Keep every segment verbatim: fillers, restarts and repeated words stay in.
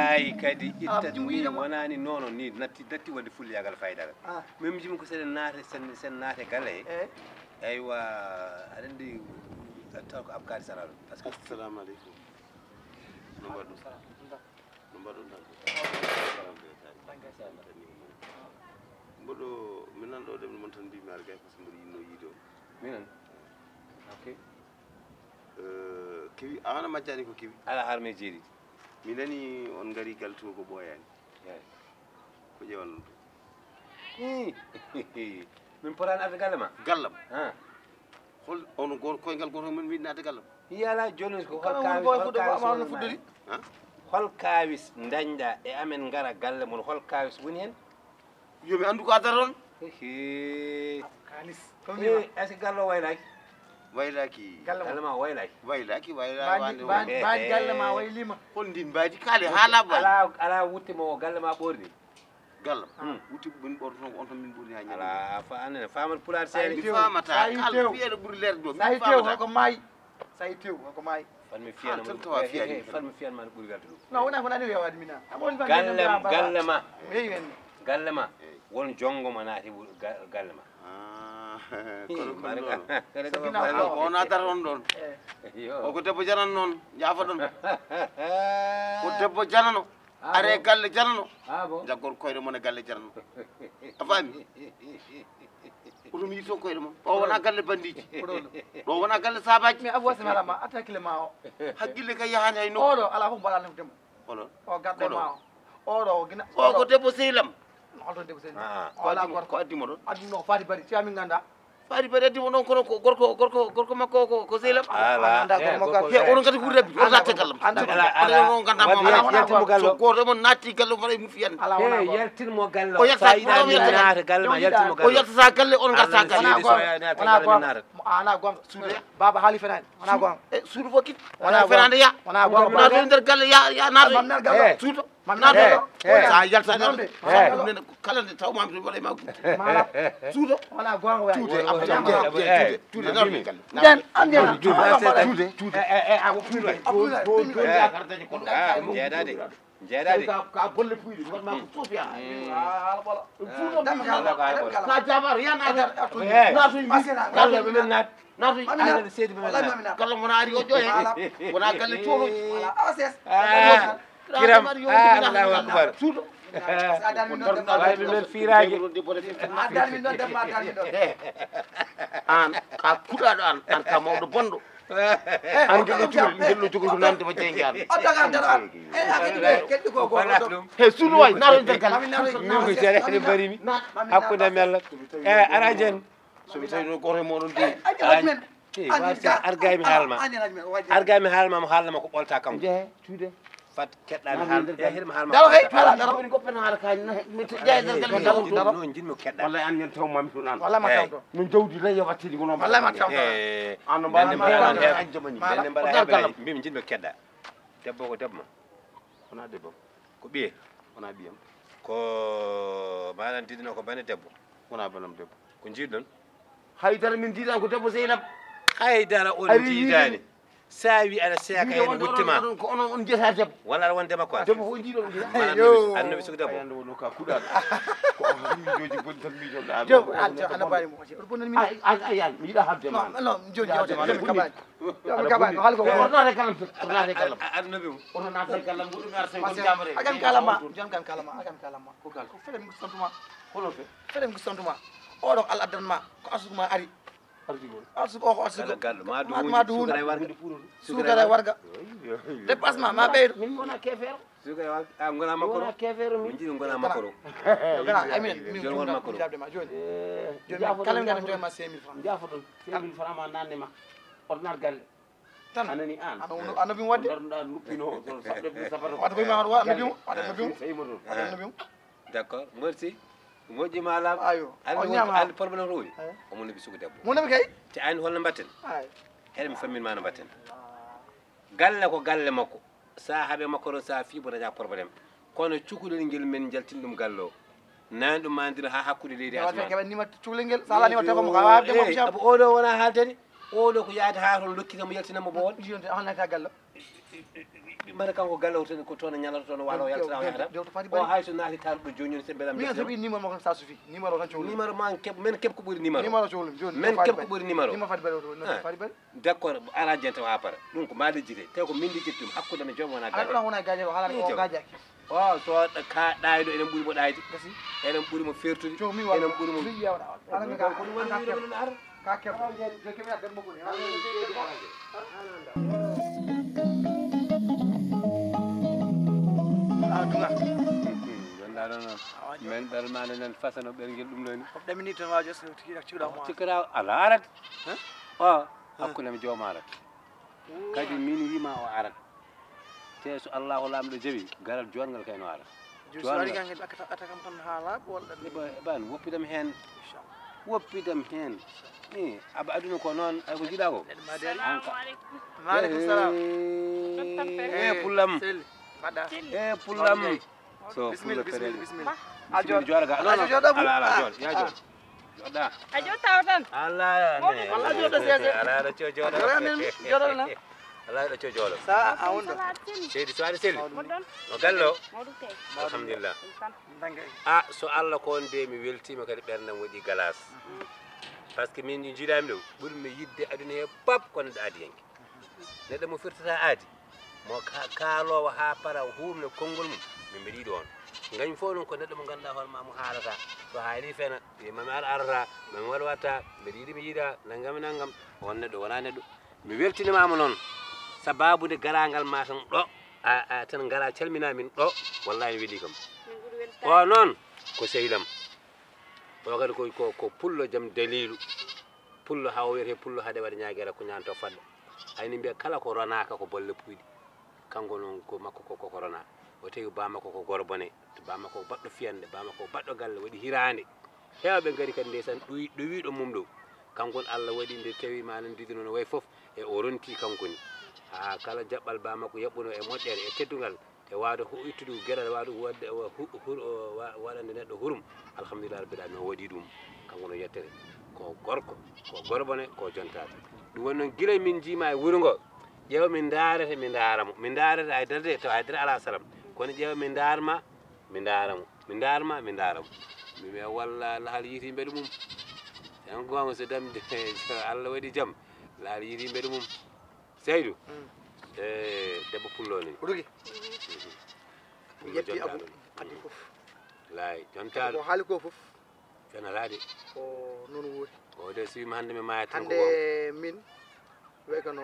Ay kadi itta ɗum, wonani nono ni natti datti wonde fulliyaagal faydagal. Min mi jimi ko sen naate sen sen naate galle he. Eywa, aɗa andi taw ko abkadi saraɗo. Parce que assalamu aleykum. No mbaɗɗon? No mbaɗɗon tan? Mboɗo min nan ɗo de mon tan mbimi ar gay parce que mboɗo yinno yiide on. Minen? Ok. Kewi a wona majjani ko kewi? Ala har me jeeɗiɗi. Mi nani on ngari gal to ko ɓooyani. Ko ƴewan ɗum? Min potani arde galle ma? Gallam. Hol on goo koyngal gooto min mbiɗni arde gallam? Yala joni ko hol kawis hol kawis woni fuddori? Hol kawis dañɗa e amen ngara galle mon hol kawis woni hen? Yo mi anndu ko adata on. Kalis. Est-ce que galle o waylaaki? Waylaaki. Galle ma waylaaki? Waylaaki waylaaki. Mbaadi galle ma waylima? Hol ndin mbaadi kaali haa laaɓa? Ala wutte mo galle ma ɓorni. Gallam. Wutti min ɓortoto ko on tan min ɓurni ha ñande. Ala fa anen famat pulaar seeɗa. Mi famata kal fiyeɗo ɓuri leerde ɗo. Sa yi tew hoko maayi? Sa yi tew hoko maayi? Fan mi fiyana tan tawa fiyani. Fan mi fiyan man ɓuri welta ɗum. Non wona ko nani wewade mina. Gallem galle ma. Weyi hen. Galle ma. Won jongo ma naati galle ma. Kono ko non. Ko wona dara on ɗon. O ko debbo janan noon jaafoɗon. Ko debbo janano. Are galle janano. Jaggor koyɗe mon e galle janano. A faami? Oto mi yitto koyɗe mon. Ɗo wona galle bandiji. Ɗo wona galle sabaji. Mais abo semalama attaque le ma o. Hakkille kay yahani hay nokku. Oɗo ala fof mbaɗa nefdemo. Oɗo o garde ma o. Oɗo o gina o ko debbo sehlam. Holto debbo sehlam? Wala gorko. Ko addi mo ɗon? Addi no fati bari ci amin ganda. Faari bari addi mo ɗon kono ko gorko gorko gorko makko ko ko sehlam. Ala anda gorko makko he onon kadi ko rabbi on latte gallam anda ala ala on ganda mo ala yaltimo gallo so goto mon natti gallo fara mu fiyan ala wona he yaltin mo gallo o yalta sa ina mi naata galle ma yaltin mo o gallo yalta sa galle on garta galle wona gon ana gon suude baba hali fenani wona gon e suudu fokit wona fenande ya wona gon na do nder galle ya ya na do suudo Mami naata ɗo. Sa yalta ɗo. Kala nde taw mami ɗum waɗa ma gutte. Suudo. Wala gonga wayi. Tuude abba jam tuude tuude na mi kala. Den ande na. Tuude tuude. E e e awo tuude. Abdullahi. Jeedade. Jeedade. Ka ka bolle puyde ngon ma ko sofiya. Ala bala. Suudo. Ka jabar ya na. Na so yimbe. Kala be men na. Naatoy alal seedi men wallahi mami naata kala mona ari o joye wona galle coro wala ases kiram allahu akbar suudo wala mi men firaaji adal min non dem ma adal min non an ka kudaɗo an an ka mawɗo bonɗo an gelɗo jogol gelɗo jogol ko nande mo jeyge an o daga dara e akati be keddi ko ko he suudo way naatoy der galle mami naatoy min ko jere de barimi hakkude mella e ara jen So mi tawi ɗo goto e moɗon de. Alhaji men. Alhaji men. Argay mi haalma. Argay mi haalma mo haalnama ko ɓolta kam. Jehe tuude. Fat keɗɗa mi haal. Jehe mi haalma. Daro kay ala daro min goppen haala ka. Mi jehe der gal mo daro. No jinmi keɗɗa. Wallahi an ngen taw mami tun an. Wallahi ma taw to. Min jawdi lay yo wattidi ko non. Wallahi ma taw to. An no mbaɗa an jamani. Nde mbaɗa heɓe mbimi jinmi keɗɗa. Debbo ko debbo ma. Wona debbo. Ko ɓiye? Wona ɓiyam. Ko maɗan diɗino ko bane debbo? Wona banam debbo. Ko jiɗɗon? Haydara min diɗan ko debbo Zeynab. Haydara on diɗani. Sa wi aɗa seeka hen wutte ma. Ko onon on jeta debbo. Wala aɗa won debbo ko. Debbo ko jiɗon. Annabi sugu debbo. Ayande wono ka kuɗal. Ko on mijoji boni tan mijoɗa. Debbo an ana bari mo. Ay ay ay mi yiɗa habde ma. Non non joni joni mi kabani. Yo mi kabani ko halko. Ornare kalam ornare kalam. Annabi mo. Ornare kalam goɗɗum arta ko jamare. Agan kalama. Jam kan kalama agan kalama. Ko gal. Ko fele mi santuma. Kono fe. Fele mi santuma. Oɗo al addan ma ko asuguma ari. Arsugo o ko arsugo. Gallo ma du ma du. Sukara warga. Dépassement ma ɓeydo. Min wona kefeero. Sukara warga a ngona makoro. Wona kefeero min. Min ngona makoro. Gana amin min jol won makoro. Jabde ma joni. Joni kala ngana joni ma cinq mille francs. Jafo don cinq mille francs ma nanne ma. Ordinal galle. Tan anani an. Ano bin wadde. Dar dar nuppino. Wata ko ma wata nabi mo. Wata nabi mo. Wata nabi mo. D'accord merci. Moƴƴi ma laam ayo o ñaama an problème rowni omo nabi sugu debbo mo nabi kay te ani holno mbatten eɗen fammin ma no mbatten galle ko galle makko sa haɓe makko ron sa fiibo daña problème kono cukalel ngel men jaltin ɗum galle o nani ɗum mandira ha hakkude leydi asman cukalel ngel sa ala nima tefamo ka wawi demo ko jam oɗo wona haldani oɗo ko yaade ha toon lokkitamo yaltinamo bowol yonte hannata galle Mbaɗa kanko galle o tan ko toon e ñalata toon, walo yaltata o yahata. O hay so naati tan ɗo jooni jooni, se mbeɗa mi soɓi numéro makko sa sufi. Numéro tan cowlu. Numéro ma keɓ, men keɓ ko ɓuri numéro. Numéro cowlu jooni. Men keɓ ko ɓuri numéro. Numéro fadi bari o to. Fadi bari. D'accord, ara jente wa para. Ɗum ko ma lijjite. Te ko min lijjiti ɗum hakkunde mi joom wona gaje. Ala wona gaje o hala o gajaki. O so ka ɗayɗo enen ɓuri mo ɗayde. Enen ɓuri mo fertude. Enen ɓuri mo. Ala mi ka ko ɗum woni wiɗo non ara. Ka keɓa. Jokke mi addan mo ko ni. Jonɗa ɗon noon. Men ɗalmaande nan fasano ɓerngel ɗum ɗo ni. Ɗamini tan waajo so tigi ciwɗa mo. Cikkata ala arat. O hakkunde mi jooma arat. Kadi min yima o arat. Te so Allahu Laamɗo jaɓi, garal joɗngal kay no ara. Joɗngal. Kam tan ha laaɓa walla. Ban woppidam heen. Woppidam heen. Eh, aba aduna ko noon, ay ko jiɗa ko. Assalamu alaikum. Wa alaikum salam. Eh, pullam. Sel. Mbaɗa. Eh, pullam. So bismillah, bismillah, bismillah. A joɗa. Joɗa ga. Ala, ala, joɗa. Ya joɗa. Joɗa. A joɗa taw tan. Ala, ala joɗa sese. Ala, ala joɗa. Joɗa men, joɗa na. Ala ɗo cojolo. Sa a wonɗo. Seydi Suwaare Selli. Mo ɗon? No gallo? Mawɗo kay. Alhamdulillah. A so Allah ko on de mi weltima kadi ɓerdam waɗi galas. Parce que min jiɗami ɗo ɓurmi yidde aduna he pap ko neɗɗo aadi yanke. Neɗɗo mo firtata aadi. Mo ka- kaalowo ha para humna konngol mum. Min mbeɗa yiɗi on. Gañ fof noon ko neɗɗo mo ganduɗa hoore ma mo haalata. So haali fena. Mami ar arata. Mami waɗa watta. Mbeɗa yiɗi mi yiɗa. Nangam nangam. On neɗɗo wona neɗɗo. Mi weltinimaama noon sababu nde garaangal ma tan ɗo a, a tan ngara calmina min ɗo. Wallahi mi weli kam. O noon ko sehil am. O kadi ko, ko, ko pullo jam daliilu. Pullo haw wiyete pullo haɗe waɗa ñaagere ko ñaanto fadde. Hayni mbiya kala ko ronaaka ko bolle puyɗi. Kanko noon ko makko ko, ko, ko rona. O tawi ba makko ko gorbone. Ba makko ko baɗɗo fiyande, ba makko ko baɗɗo galle, waɗi hiraande. Heewɓe ngari kadi ndeysaan ɗowi ɗowiiɗo mum ɗo. Kanko on Allah waɗi nde tawi ma nan didino no way fof e o ronti kanko ni. Haa kala jaɓɓal ba makko yaɓɓuno e moƴƴere e teddungal e waawde hu- ittude geɗal waawde waɗde wa- hu- hur- o wa- waɗande neɗɗo hurum. Alhamdulillah rabbil alamin o waɗi ɗum. Kanko no yettere ko gorko ko gorbone ko jontaade. Ɗum woni noon gila min njiima e wuro ngo ƴeew min ndaarete mi ndaara mo mi ndaarete hay derde to hay dere alaa salam kono ƴeew min ndaarma mi ndaara mo mi ndaarma mi ndaara mo mi wiya walla lahal yiiti mbeɗa mum tan goonga so damde Allah waɗi jam lahal yiiti mbeɗa mum seydu e debbo pullo ni rugi yetti abu addi fof lay jontaɗo ko haali ko fof fenataade ko noon woori o de so wima hannde mi maaya tan ko goonga hannde min way kono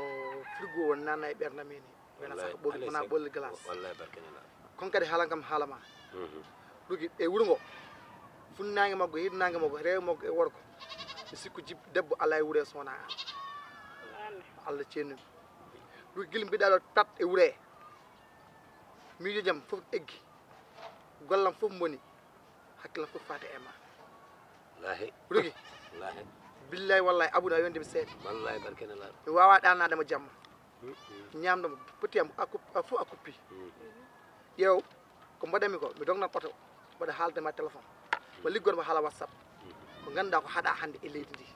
frigo won nanna e ɓernda min wona saka ɓolli wona ɓolli glace wallahi barke nana kon kadi haalan kam haala ma ɗugi e wuro ngo funnaange makko e hirnaange makko rewe makko e worko mi sikku jib debbo alaa e wuro e sowona an allah ceennumi ɗugi gila mbiɗa ɗo tat e wuro he miijo jam fof eggi gollam fof mboni hakkillam fof fati e ma lahi rugi lahi billahi wallahi abuda yonde mi seeɗa wallahi barkena la mi wawa ɗanade mo jamma ñamɗo mo poti am a fo a kuppi ƴeew ko mbaɗanmi ko mi dogna poto mbaɗa haalde ma téléphone ma liggoɗo mo haala whatsapp ko ganduɗa ko haɗa hande e leydi ndi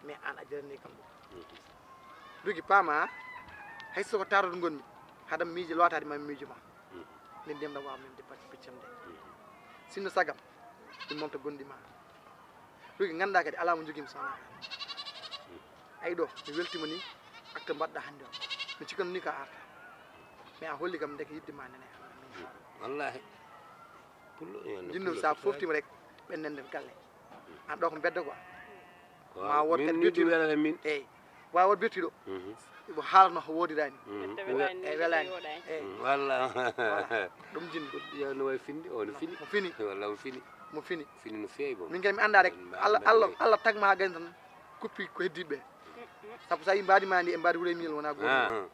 mais an a jarani kam ɗum dugi paama hay soko taroto gonmi haɗa miijo lotade ma miijo ma min ndemɗam wawa min de parti piccam de sinno sagam ɗum momta gonɗi ma dugi ganda kadi ala mo jogimi sona ayi ɗo mi weltima ni acte mbaɗɗa hande o mi cikkano ni ka arta mais a holli kam ndeke yidde ma nene wallahi jinno sa foftima rek ɓen nen nder galle an ɗo ko bedda quoi ma wot kadi min ni ɗum welata min eyyi wawa wot birtiɗo mo haalano ko wodirani e welani eyyi walla ɗum jinno yewno way findi o no fini mo fini walla mo fini mo fini fini no fewi bon min kay mi anda rek allah allah allah tagma ha gani tan kuppi ko heddiɓe saabu sa yi mbadi ma ndi e mbadi wuure mil wona goto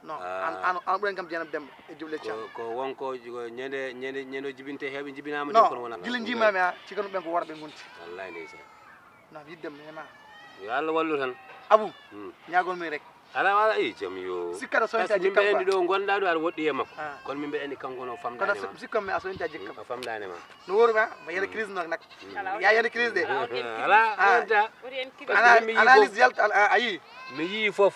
non an an an ɓuren kam jenam demba e juɓle cam ko wonko ñande ñande ñande jibinte heɓe jibinama de kono wona gila jimami a cikano ɓen ko worɓe gonti wallahi ndeysan non yiddem ema yo allah wallu tan abu ñagol mi rek ala wala e jam yo sikkata soñta jikka mbeɗa andi ɗo gonɗa ɗo aɗa woɗɗi e makko kono min mbeɗa andi kanko no famdani ma sikka mi a soñta jikka o famdani ma no wori ma ma yere crise nok nak ya yere crise de ala ala analyse yalta ayi mi yi fof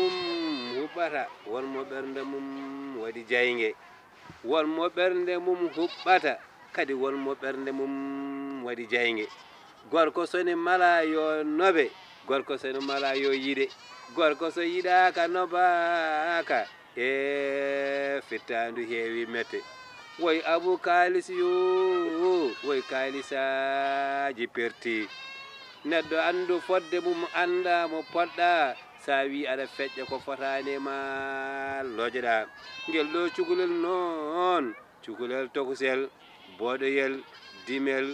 mum huɓɓata, won mo ɓernde mum waɗi jaynge. Won mo ɓernde mum huɓɓata, kadi won mo ɓernde mum waɗi jaynge. Gorko so ne mala yo nobe, gorko so ne mala yo yiɗe. Gorko so yiɗaaka nobaaka, e fittaandu heewi mette. Woy abu kaalis yo, woy kaalisaaji perti. Neɗɗo anndu fodde mum, annda mo poɗɗa. Sa wi aɗa feƴƴa ko fotaani ma, lojoɗa. Ngel ɗo cukalel noon, cukalel tokosel, boɗoyel, dimel,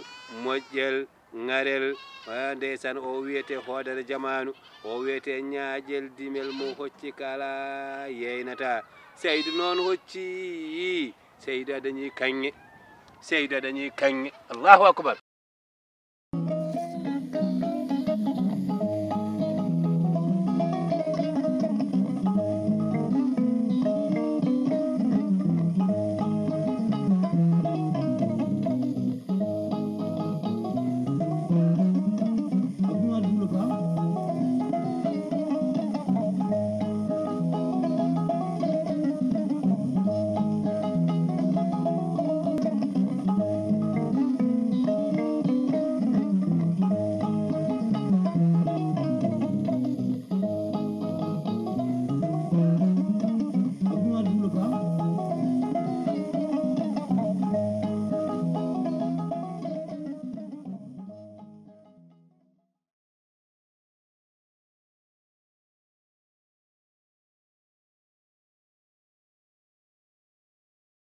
moƴƴel, ŋarel. Ah, ndeysaan, o wiyete hoodere jamaanu, o wiyete ñaaƴel dimel mo hocci kala yeynata. Seydu noon hocci, Seydu a dañi kaŋŋe. Seydu a dañi kaŋŋe. Allahu akbar.